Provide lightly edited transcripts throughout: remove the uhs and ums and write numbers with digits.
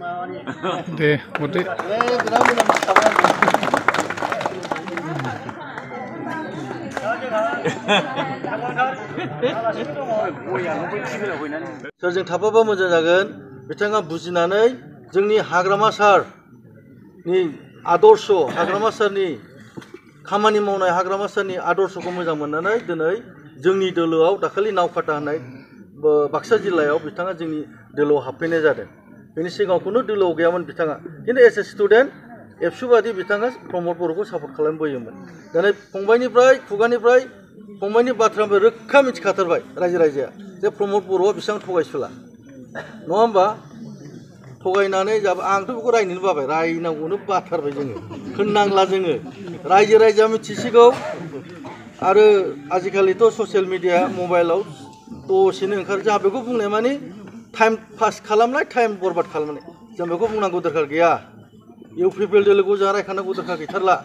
दे हरदो सोरजों थाफाबा मोजां जागोन बिथाङा बुजिनानै जोंनि हाग्रामा सारनि आदर्श हाग्रामा सारनि खामानि मावनाय हाग्रामा सारनि आदर्शखौ मोजां मोननानै दिनै जोंनि दोलोआव दाखालि नावकाटा होननाय बाक्सा जिल्लायाव बिथाङा जोंनि दोलोआव हाबफैनाय जादों। बेनि सिगाङाव खुनु दोलोआव गैयामोन बिथाङा खिन्थु एस ए स्टुडेन्ट एबसु बादि बिथाङा प्रमद बर'खौ सापर्ट खालामबोयोमोन। दिनै फंबायनिफ्राय खुगानिफ्राय फंबायनि बाथ्रानिफ्राय रोखा मिथिखाथारबाय रायजो राजाया जे प्रमद बर'आ बेसेबां थगायसुला नङा होमबा थगायनानै जाबाय आंथ' बेखौ रायनोनो बाबाय रायनांगौनो बाथारबाय जोङो होननांला जोङो रायजो राजाया मिथिसिगौ आरो आजिखालिथ' ससियेल मिडिया मबाइलाव दसेनो ओंखारो जोंहा बेखौ बुंनाय माने टाइम पास खालामनाय टाइम बरबाद खालामनाय जों बेखौ बुंनांगौ दरखार गैया इउ पि पि एल दोलोखौ जोंहा रायखांनांगौ दरखार गैथारला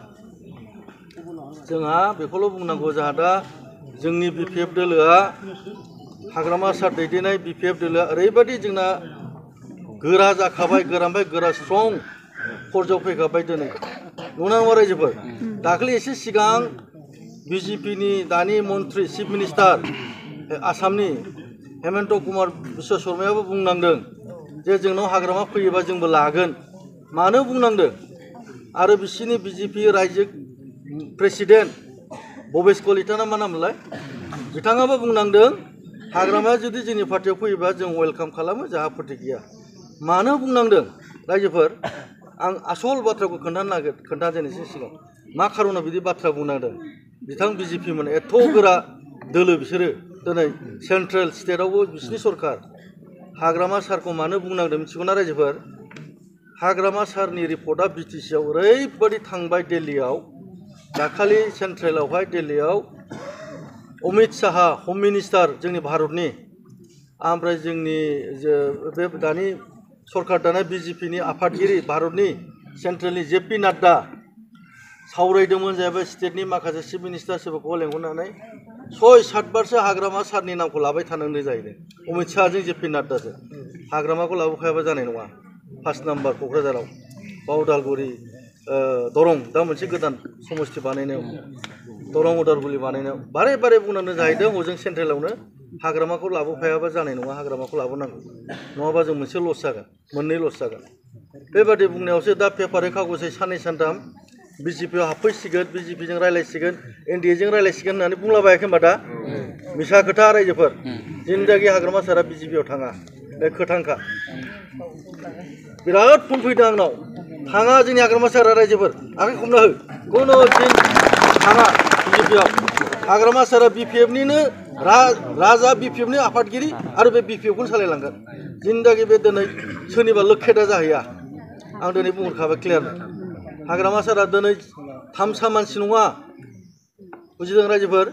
जोंहा बेखौल' बुंनांगौ जोंहा दा जोंनि बि पि एफ दोलोआ हाग्रामा सार दैदेननाय बि पि एफ दोलोआ ओरैबायदि जोंना गोरा जाखाबाय गोरानिफ्राय गोरा स्ट्रं फर्जाव फैखाबाय दिनै नंगौना नङा रायजोफोर दाखालि एसे सिगां बिजेपिनि दानि मन्त्रि चिफ मिनिस्टार आसामनि हेमन्त कुमार बिश्व शर्मायाबो बुंनांदों जे जोंनाव हाग्रामा फैयोबा जोंबो लागोन मानो बुंनांदों आरो बिसिनि बिजेपि रायजो प्रेसिडेन्ट भबेश कलिताना मा नाममोनलाय बिथाङाबो बुंनांदों हाग्रामाया जुदि जोंनि पार्टियाव फैयोबा जों वेलकाम खालामो जोंहा आपत्ति गैया मानो बुंनांदों रायजोफोर आं आसल बाथ्राखौ खोन्थाजेननोसै सिगां मा खारनाव बिदि बाथ्रा बुंनांदों बिथां बिजेपिमोन एथ' गोरा दोलो बिसोरो दिनै सेन्ट्रेल स्टेटआवबो बिसिनि सरकार हाग्रामा सारखौ मानो बुंनांदों मिथिगौना रायजोफोर हाग्रामा सारनि रिपर्टआ बि टि सिआव ओरैबायदि थांबाय दिल्लीयाव दाखालि सेन्ट्रेलावहाय दिल्लीयाव अमित शाहा हम मिनिस्टार जोंनि भारतनि ओमफ्राय जोंनि बे दानि सरकार दानाय बिजेपिनि आफादगिरि भारतनि सेन्ट्रेलनि जे पि नाड्डा सावरायदोंमोन जाहैबाय स्टेटनि माखासे चिफ मिनिस्टार सोरखौबा लेंहरनानै 6-7 बारसो हाग्रामा सारनि नामखौ लाबाय थानांदों जाहैदों अमित शाहजों जे पि नाड्डाजों हाग्रामाखौ लाबोखायाबा जानाय नङा फार्स्ट नाम्बार क'क्राझाराव बा उदालगुरि दरं दा मोनसे गोदान समस्ति बानायनायाव दरं उदालगुरि बानायनायाव बारे बारे बुंनांदों जाहैदों हजों सेन्ट्रेलावनो हाग्रामाखौ लाबोफायाबा जानाय नङा हाग्रामाखौ लाबोनांगौ नङाबा जों मोनसे लस जागोन मोननै लस जागोन बेबादि बुंनायावसो दा पेपारै कागजै साननै सानथाम बिजेपिआव हाबफैसिगोन बिजेपिजों रायज्लायसिगोन एनडिएजों रायज्लायसिगोन होननानै बुंलाबायाखै होनबा दा मिसा खोथा रायजोफोर जिन्दागि हाग्रामा सारा बिजेपिआव थाङा बे खोथांखा बिराद फन फैदों आंनाव थाङा जोंनि हाग्रामा सारा रायजोफोर आखाइ खमना हो खुनु दिन थाङा बिजेपिआव हाग्रामा सारा बि पि एफनिनो राजा बि पि एफनि आफादगिरि आरो बे बि पि एफखौनो सालायलांगोन जिन्दागि बे दिनै सोरनिबा लोक्षेदा जाहैया आं दिनै बुंहरखाबाय क्लियार हाग्रामा सारा दिनै थामसा मानसि नङा बुजिदों रायजोफोर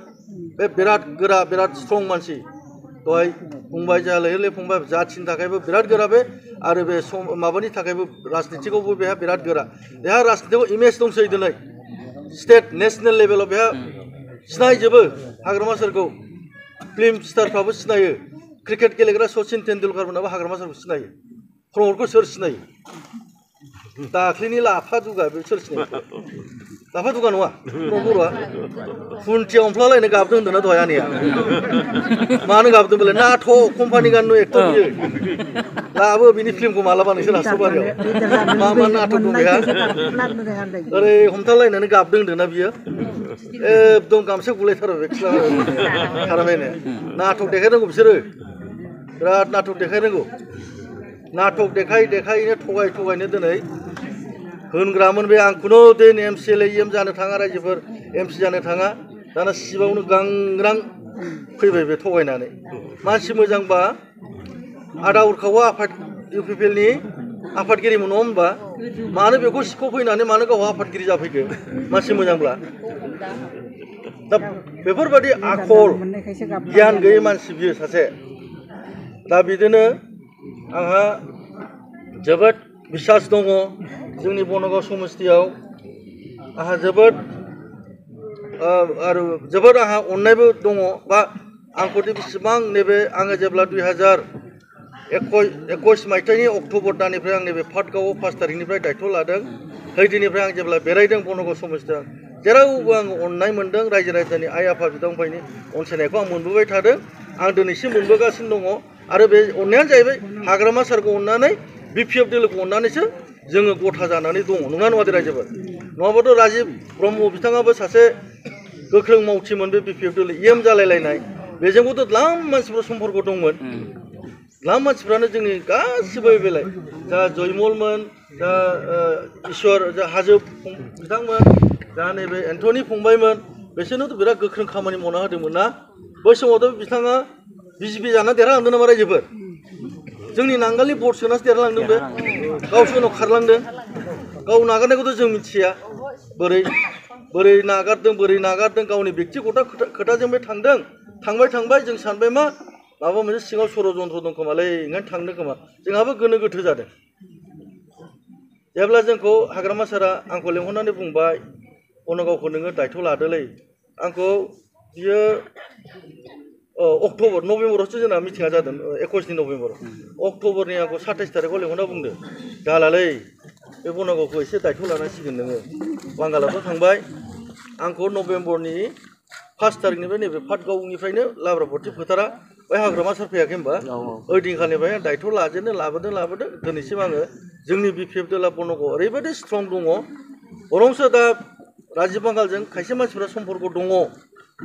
बे बिराद गोरा बिराद स्ट्रं मानसि दहाय बुंबाय जालायले फंबाय जाथिनि थाखायबो बिराद गोरा बे आरो बे माबानि थाखायबो राजनितिकआवबो बेहा बिराद गोरा बेहा राजनितिकआव इमेज दंसै दिनै स्टेट नेसनेल लेभेलाव बेहा सिनायजोबो हाग्रामा सारखौ फिल्म स्टारफ्राबो सिनायो क्रिकेट गेलेग्रा सचिन तेन्दुलकारमोनाबो हाग्रामा सारखौ सिनायो प्रमदखौ सोर सिनायो दाख्लैनि लाफा दुगा बे सोर सिनायो लाफा दुगा नङा प्रमद बर'आ खुन्थिया हमफ्लालायनो गाबदों होन्दोंना दहाय आनैया मानो गाबदों बेलाय नाथ' कम्पानि गाननो एक्टर बियो लाबो बिनि फिल्मखौ मालाबा नोंसोर हास्राबारियाव मा मा नाटक दं बेहा ओरै हमथालायनानै गाबदों होन्दोंना बियो एकदम गामसा गुलायथारो बे खाराबायनो नाटक देखायनांगौ बिसोरो बिराद नाटक देखायनांगौ नाटक देखायनो थगायनो दिनै होनग्रामोन बे आं खुनु दिन एम सि एल एम जानो थाङा रायजोफोर एम सि जानो थाङा दाना सिबावनो गांग्रां फैबाय बे थगायनानै मानसि मोजांबा आदा उरखावा आफाद इउ पि पि एलनि आफादगिरिमोन नङा होनबा मानो बेखौ सिख'फैनानै मानो गावहा आफादगिरि जाफैखो मानसि मोजांब्ला दा बेफोरबायदि आखल गियान गैयै मानसि बियो सासे दा बिदिनो आंहा जोबोद बिसास दङ जोंनि बनगाव समस्तियाव आंहा जोबोद आंहा अननायबो दङ बा आंखौ बेसेबां नैबे आङो जेब्ला 2000 21 मायथाइनि अक्ट'बर दाननिफ्राय आं नैबे पाटगावआव 5 तारिखनिफ्राय दायथ' लादों हैदिनिफ्राय आं जेब्ला बेरायदों बनगाव समस्थियाव जेरावबो आं अननाय मोनदों रायजो राजानि आइ आफा बिदा फंबायनि अनसायनायखौ आं मोनबोबाय थादों आं दिनैसिम मोनबोगासिनो दङ आरो बे अननायानो जाहैबाय हाग्रामा सारखौ अननानै बिपिएफ दोलोखौ अननानैसो जोङो गथा जानानै दङ नङा नङा रायजोफोर नङाबाथ' राजिब ब्रह्म बिथाङाबो सासे गोख्रों मावथिमोन बे बिपिएफ दोलो इएम जालायलायनाय बेजोंबोथ' द्लाम मानसिफोर सम्पर्क दंमोन द्लाम मानसिफ्रानो जोंनि गासिबो बेलाय जा जयमलमोन दा ईश्वर जा हाजो बिथांमोन दा नैबे एन्टनि फंबायमोन बिसोरनोथ' बिराद गोख्रों खामानि मावना होदोंमोन ना बै समावथ' बिथाङा बिजेपि जाना देरहालांदों नामा रायजोफोर जोंनि नांगालनि भट सोनासो देरहालांदों बे गावसो उनाव खारलांदों गाव नागारनायखौथ' जों मिथिया बोरै नागारदों गावनि बेक्तिगत खोथाजों बे थांबाय जों सानबाय मा माबा मोनसे सिङाव षड़यन्त्र दं खोमालै ओंखायनो थांदों खोमा जोंहाबो गोनो गोथो जादों जेब्ला जोंखौ हाग्रामा सारा आंखौ लेंहरनानै बुंबाय बनगावखौ नोङो दायथ' लादोलै आंखौ बियो अक्ट'बर नभेम्बरावसो जोंना मिटिङा जादों 21 नभेम्बराव अक्ट'बरनि आंखौ 27 तारिखआव लेंहरना बुंदों दालालै बे बनगावखौ एसे दायथ' लानांसिगोन नोङो बांगालावथ' थांबाय आंखौ नभेम्बरनि 1 तारिखनिफ्राय नैबे पाटगावनिफ्रायनो लाब्राबर्थि फोथारा बै हाग्रामा सार फैयाखै होनबा ओइ दिनखालिनिफ्राय आं दायथ' लाबोदों दिनैसिम आङो जोंनि बिपिएफ दोला बनगाव ओरैबायदि स्ट्रं दङ बरंसो दा राजिब बांगालजों खायसे मानसिफ्रा सम्पर्क दङ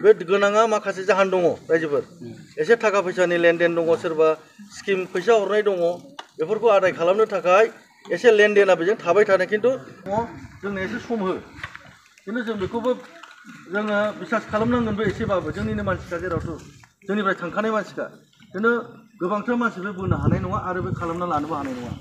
बे गोनाङा माखासे जाहोन दङ रायजोफोर एसे थाखा फैसानि लेनदेन दङ सोरबा स्किम फैसा हरनाय दङ बेफोरखौ आदाय खालामनो थाखाय एसे लेनदेना बेजों थाबाय थानाय खिन्थु जोंनो एसे सम हो खिन्थु जों बेखौबो जोङो बिसास खालामनांगोनबो एसेबाबो जोंनिनो मानसिखा जेरावथ' जोंनिफ्राय थांखानाय मानसिखा खिन्थु गोबांथार मानसिफोर बोनो हानाय नङा आरो बे खालामना लानोबो हानाय नङा